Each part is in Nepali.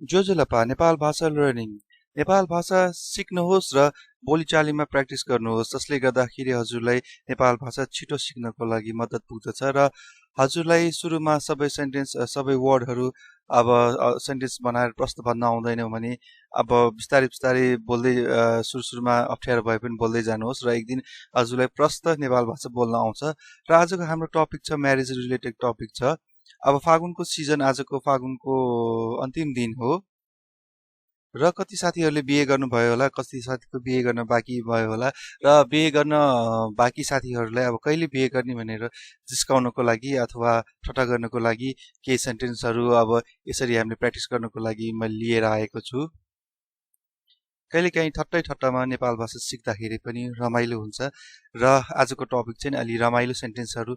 जोजुलपा नेपाल भाषा लर्निङ नेपाल भाषा सिक्नुहोस् र बोलीचालीमा प्र्याक्टिस गर्नुहोस् जसले गर्दाखेरि हजुरलाई नेपाल भाषा छिटो सिक्नको लागि मद्दत पुग्दछ र हजुरलाई सुरुमा सबै सेन्टेन्स सबै वर्डहरू अब सेन्टेन्स बनाएर प्रश्न भन्न आउँदैन भने अब बिस्तारै बिस्तारै बोल्दै सुरुमा अप्ठ्यारो भए पनि बोल्दै जानुहोस् र एक दिन हजुरलाई प्रष्ट नेपाल भाषा बोल्न आउँछ र आजको हाम्रो टपिक छ म्यारेज रिलेटेड टपिक छ अब फागुनको सिजन आजको फागुनको अन्तिम दिन हो र कति साथीहरूले बिहे गर्नुभयो होला कति साथीको बिहे गर्न बाँकी भयो होला र बिहे गर्न बाँकी साथीहरूलाई अब कहिले बिहे गर्ने भनेर जिस्काउनको लागि अथवा ठट्टा गर्नको लागि केही सेन्टेन्सहरू अब यसरी हामीले प्र्याक्टिस गर्नको लागि मैले लिएर आएको छु कहिलेकाहीँ ठट्टामा नेपाल भाषा सिक्दाखेरि पनि रमाइलो हुन्छ र आजको टपिक चाहिँ अलि रमाइलो सेन्टेन्सहरू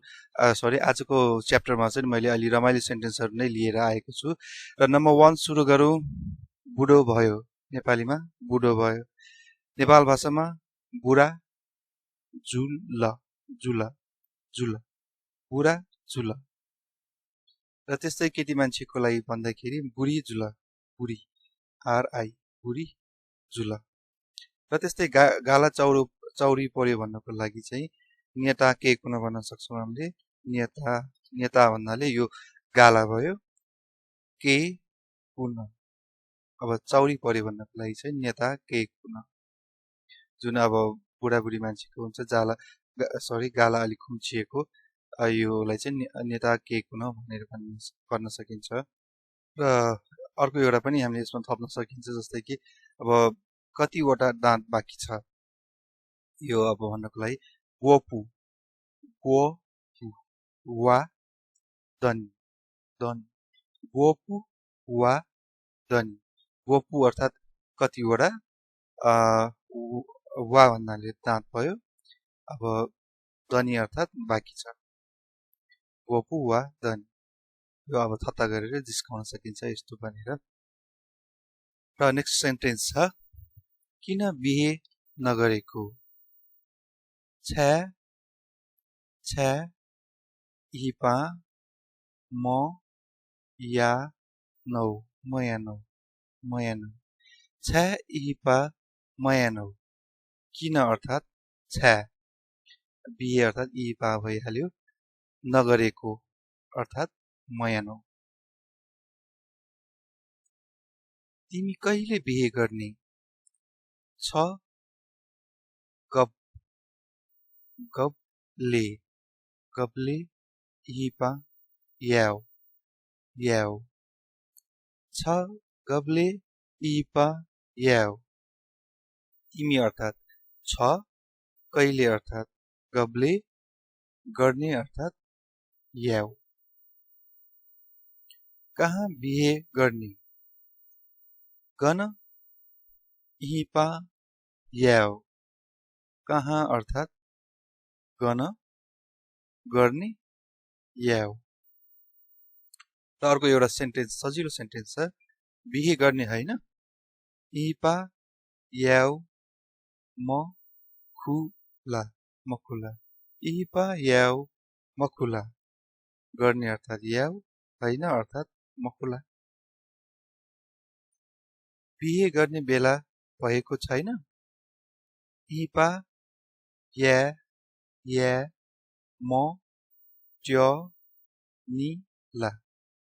आजको च्याप्टरमा चाहिँ मैले अलि रमाइलो सेन्टेन्सहरू नै लिएर आएको छु र नम्बर 1 सुरु गरौँ बुडो भयो नेपालीमा बुडो भयो नेपाल भाषामा बुरा जुला जुला जुला बुरा जुला र त्यस्तै केटी मान्छेको लागि भन्दाखेरि बुढी जुला बुढी आरआई बुढी जुला र त्यस्तै गाला चौरी पर्यो भन्नको लागि चाहिँ न्याता काykuna भन्न सक्छौँ हामीले न्याता भन्नाले यो गाला भयो काykuna अब चौरी पर्यो भन्नको लागि चाहिँ न्याता काykuna जुन अब बुढाबुढी मान्छेको हुन्छ गाला अलिक खुम्चिएको योलाई चाहिँ न्याता काykuna भनेर भन्न सकिन्छ र अर्को एउटा पनि हामीले यसमा थप्न सकिन्छ जस्तै कि अब कतिवटा दाँत बाँकी छ यो अब भन्नको लागि गोपु वा दनी गोपु वा दनी गोपु अर्थात् कतिवटा वा भन्नाले दाँत भयो अब दनी अर्थात् बाँकी छ गोपु वा दनी यो अब थत्ता गरेर जिस्काउन सकिन्छ यस्तो भनेर र नेक्स्ट सेन्टेन्स छ किन बिहे नगरेको छ्या ehipa म या नौ छ्या ehipa म या नौ किन अर्थात् छ्या बिहे अर्थात् ehipa भइहाल्यो नगरेको अर्थात् म या नौ तिमी कहिले बिहे गर्ने छ गबले ehipa याeu छ गबले ehipa याeu तिमी अर्थात् छ कहिले अर्थात् गबले गर्ने अर्थात् याeu कहाँ बिहे गर्ने गन ehipa याeu कहाँ अर्थात् गन गर्ने याeu र अर्को एउटा सेन्टेन्स सजिलो सेन्टेन्स छ बिहे गर्ने होइन ehipa याeu मखुला ehipa याeu मखुला गर्ने अर्थात् याeu होइन अर्थात् मखुला बिहे गर्ने बेला भएको छैन ehipa या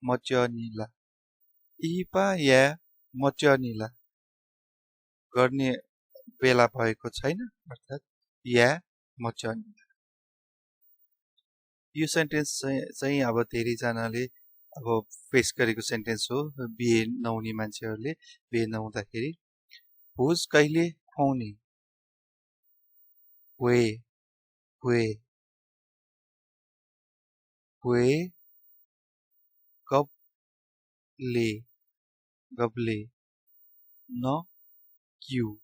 मच्यनिला ehipa या मच्यनिला गर्ने बेला भएको छैन अर्थात् या मच्यनिला यो सेन्टेन्स चाहिँ अब धेरैजनाले अब फेस गरेको सेन्टेन्स हो बिहे नहुने मान्छेहरूले बिहे नहुँदाखेरि भोज कहिले खुवाउने गबले न क्यू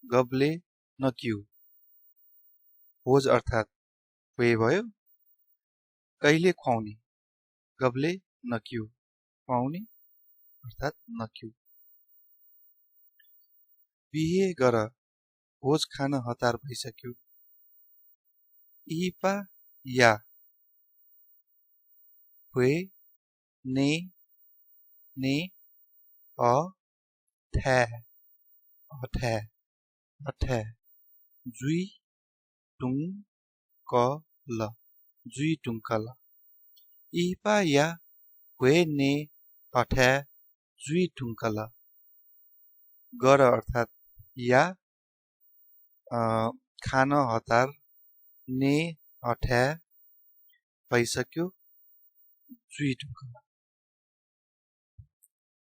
गबले न क्यू भोज अर्थात् भयो कहिले खुवाउने गबले न क्यू खुवाउने अर्थात् न क्यू बिहे गर भोज खान हतार भइसक्यो ehipa या ने ने अ थ्या अथ्या अथ्या jwedhunka jwedhunka ehipa या वे ने अथ्या jwedhunka गर अर्थात या खान हतार ने अथ्या भइसक्यो jwedhunka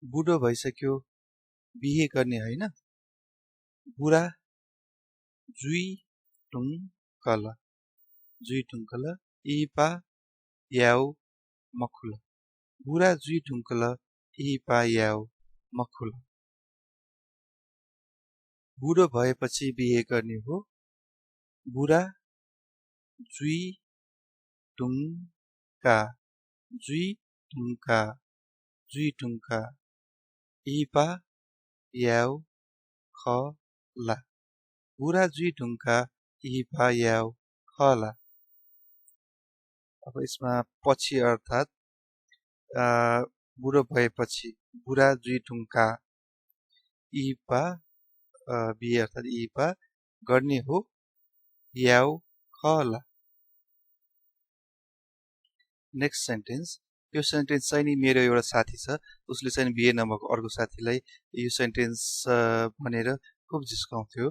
बुडो भइसक्यो बिहे गर्ने हैन बुरा jwedhunka ehipa yaeu मखुला बुरा jwedhunka ehipa yaeu मखुला बुडो भएपछि बिहे गर्ने हो बुरा jwedhunka jwedhunka ehipa yaeu खला बुरा jwedhunka ehipa yaeu खला अब यसमा पछि अर्थात बुढो भएपछि बुरा jwedhunka ehipa बिहे अर्थात ehipa गर्ने हो yaeu खला नेक्स्ट सेन्टेन्स यो सेन्टेन्स चाहिँ नि मेरो एउटा साथी छ उसले चाहिँ बिहे नभएको अर्को साथीलाई यो सेन्टेन्स भनेर खुब जिस्काउँथ्यो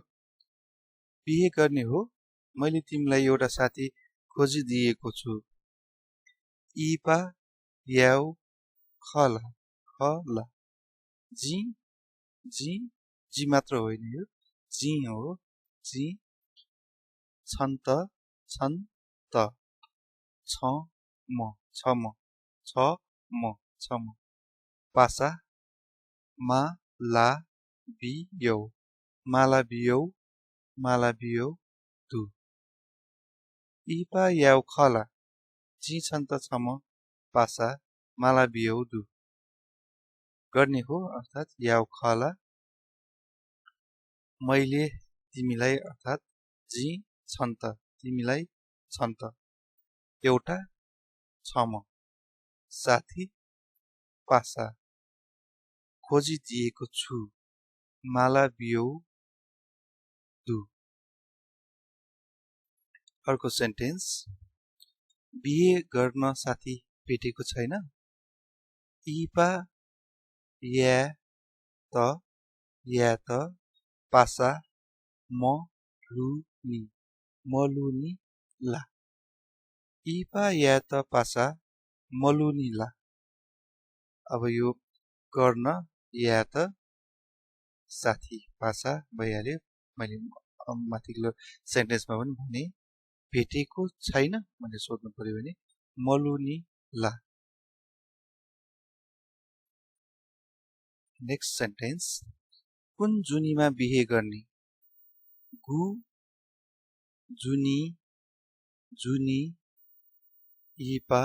बिहे गर्ने हो मैले तिमीलाई एउटा साथी खोजिदिएको छु ehipa yaeu खला जी मात्र होइन यो जी हो जी छन्त छ म पासा माला बियौ दु ehipa yaeu खला जी छन्त छ म पासा माला बियौ दु गर्ने हो अर्थात yaeu खला मैले तिमीलाई अर्थात जी छन्त तिमीलाई छन्त एउटा छ म साथी पासा खोजिदिएको छु माला बियौ दु अर्को सेन्टेन्स बिहे गर्न साथी भेटेको छैन ehipa या त पासा मलुनी ला ehipa या त पासा मलुनी ला अब यो गर्न या त साथी पासा भइहाल्यो मैले माथिल्लो सेन्टेन्समा पनि भने भेटेको छैन भनेर सोध्नु पर्यो भने मलुनी ला नेक्स्ट सेन्टेन्स कुन जुनीमा बिहे गर्ने गु जुनी ehipa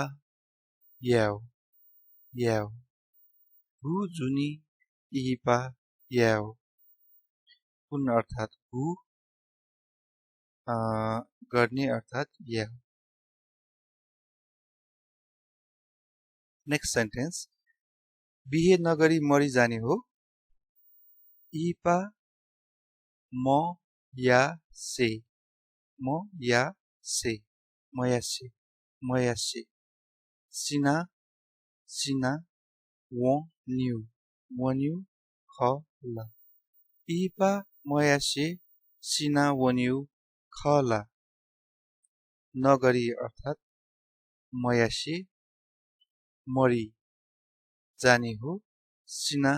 yaeu गु जुनी ehipa yaeu कुन अर्थात गु गर्ने अर्थात yaeu नेक्स्ट सेन्टेन्स बिहे नगरी मरि जाने हो ehipa मयासे सिना वन्यु खला ehipa मयासे सिना वन्यु खला नगरी अर्थात मयासे मरि जाने हो सिना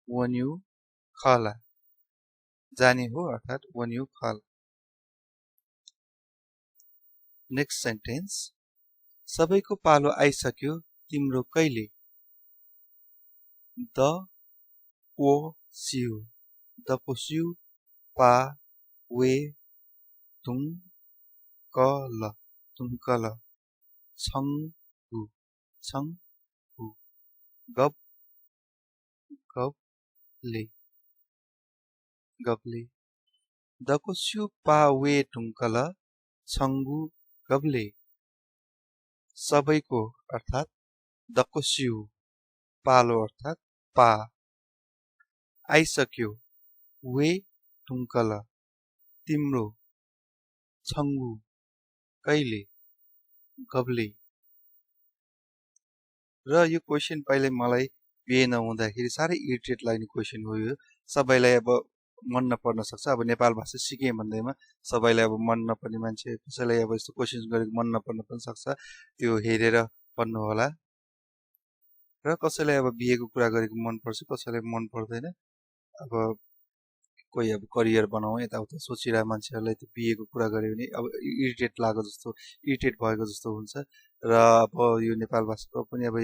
वन्यु खला जाने हो अर्थात वन्यु खला नेक्स्ट सेन्टेन्स सबैको पालो आइसक्यो तिम्रो कहिले दपोस्यु पा वे तुङ्कल छङ्गु गबले दकोस्यु पा वे तुङ्कल छङ्गु गबले सबैको अर्थात दकोस्यु पालो अर्थात पा आइसक्यो वे ढुङ्कल तिम्रो छङ्गु कहिले गब्ले र यो क्वेशन पहिले मलाई बिहे नहुँदाखेरि साह्रै इरिटेट लाग्ने क्वेशन हो यो सबैलाई अब मन नपर्न सक्छ अब नेपाल भाषा सिकेँ भन्दैमा सबैलाई अब मन नपर्ने मान्छे कसैलाई अब यस्तो क्वेशन गरेको मन नपर्न पनि सक्छ त्यो हेरेर पढ्नु होला र कसैलाई अब बिहेको कुरा गरेको मन पर्छ कसैलाई मन पर्दैन अब कोही अब करियर बनाऊ यताउता सोचिरहेको मान्छेहरूलाई त्यो बिहेको कुरा गर्यो भने अब इरिटेट लागेको जस्तो इरिटेट भएको जस्तो हुन्छ र अब यो नेपाल भाषाको पनि अब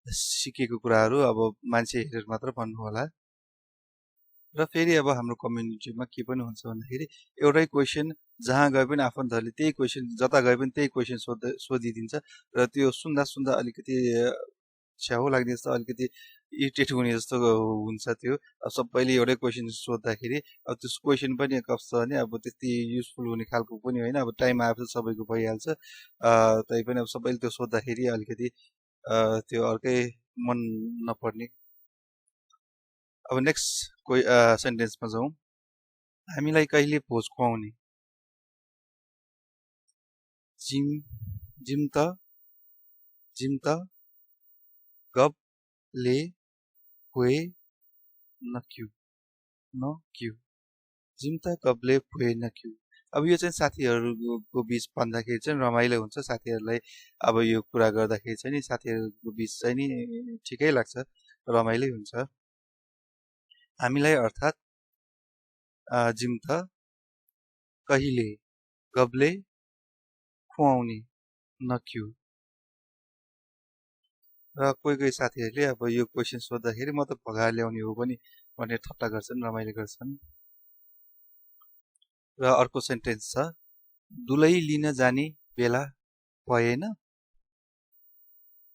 सिकेको कुराहरू अब मान्छे हेरेर मात्र भन्नु होला र फेरि अब हाम्रो कम्युनिटीमा के पनि हुन्छ भन्दाखेरि एउटै क्वेशन जहाँ गए पनि आफन्तहरूले त्यही क्वेशन जता गए पनि त्यही क्वेशन सोधिदिन्छ र त्यो सुन्दा सुन्दा अलिकति छ्याउ लाग्ने जस्तो अलिकति इरिटेट हुने जस्तो हुन्छ त्यो अब सबैले एउटै क्वेशन सोद्धाखेरि अब त्यो क्वेशन पनि कस्तो भने अब त्यति युजफुल हुने खालको पनि होइन अब टाइम आएपछि सबैको भइहाल्छ तैपनि अब सबैले त्यो सोद्धाखेरि अलिकति त्यो अर्कै मन नपर्ने अब नेक्स्ट सेन्टेन्समा जाउँ हामीलाई कहिले भोज खुवाउने जिम त गब ले हुए न क्यू जिम त कबले हुए न क्यू अब यो चाहिँ साथीहरूको बीच भन्दाखेरि चाहिँ रमाइलो हुन्छ साथीहरूलाई अब यो कुरा गर्दाखेरि चाहिँ नि साथीहरूको बीच चाहिँ नि ठिकै लाग्छ रमाइलो हुन्छ हामीलाई अर्थात् जिम त कहिले गबले खुवाउने न क्यू र कोही साथीहरूले अब यो क्वेसन सोद्धाखेरि म त भगाएर ल्याउने हो पनि भनेर ठट्टा गर्छन् रमाइलो गर्छन् र अर्को सेन्टेन्स छ दुलै लिन जाने बेला भएन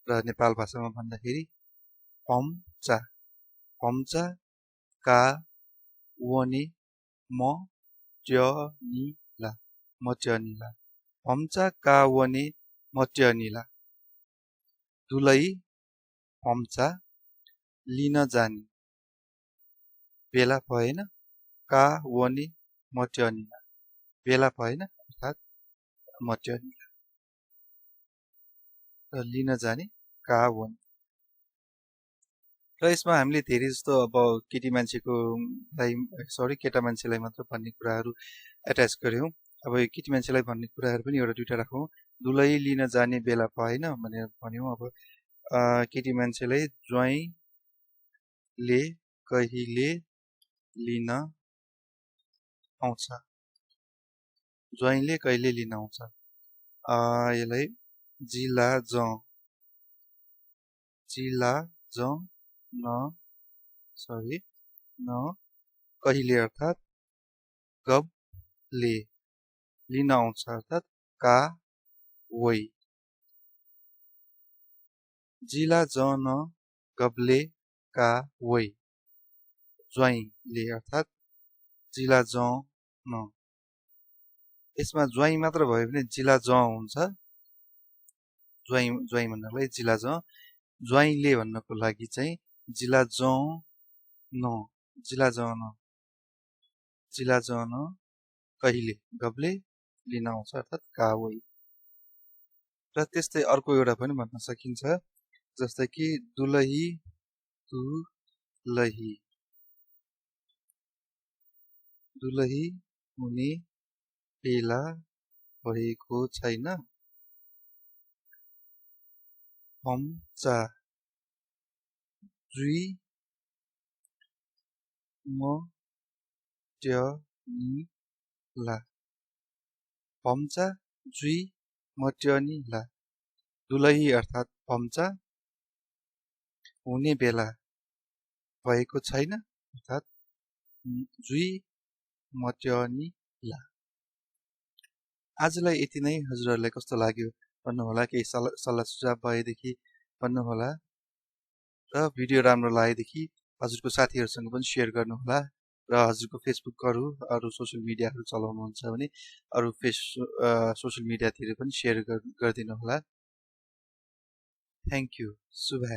र नेपाल भाषामा भन्दाखेरि पम्चा का वने मट्यनिला पम्चा का वने मट्यनिला दुलै पम्चा लिन जाने बेला भएन का वने मट्यनिला बेला भएन अर्थात् मट्यनिला र लिन जाने का वने र यसमा हामीले धेरै जस्तो अब केटी मान्छेको केटा मान्छेलाई मात्र भन्ने कुराहरू एट्याच गर्यौं अब केटी मान्छेलाई भन्ने कुराहरू पनि एउटा दुईटा राखौँ दुलै लिन जाने बेला भएन भनेर भन्यौं अब केटी मान्छेलाई ज्वाइँले कहिले लिन आउँछ ज्वाइँले कहिले लिन आउँछ यसलाई जिला ज न कहिले अर्थात् गब ले लिन आउँछ अर्थात् का वै जिला ज न गबले का वै ज्वाइँले अर्थात् जिला ज न यसमा ज्वाइँ मात्र भयो भने जिला ज हुन्छ ज्वाइँ भन्नलाई जिला ज ज्वाइँले भन्नको लागि चाहिँ जिला ज न कहिले गबले लिन आउँछ अर्थात् का वै र त्यस्तै अर्को एउटा पनि भन्न सकिन्छ जस्तै कि दुलही हुने बेला भएको छैन पम्चा जुई मट्यनिला पम्चा जुई मट्यनिला दुलही अर्थात् पम्चा हुने बेला भएको छैन अर्थात् जुई मट्यनिला आजलाई यति नै हजुरहरूलाई कस्तो लाग्यो भन्नुहोला केही सल्लाह सुझाव भएदेखि भन्नुहोला र भिडियो राम्रो लागेदेखि हजुरको साथीहरूसँग पनि सेयर गर्नुहोला र हजुरको फेसबुकहरू अरू सोसियल मिडियाहरू चलाउनुहुन्छ भने अरू सोसियल मिडियातिर पनि सेयर गरिदिनुहोला थ्यांक यू शुभ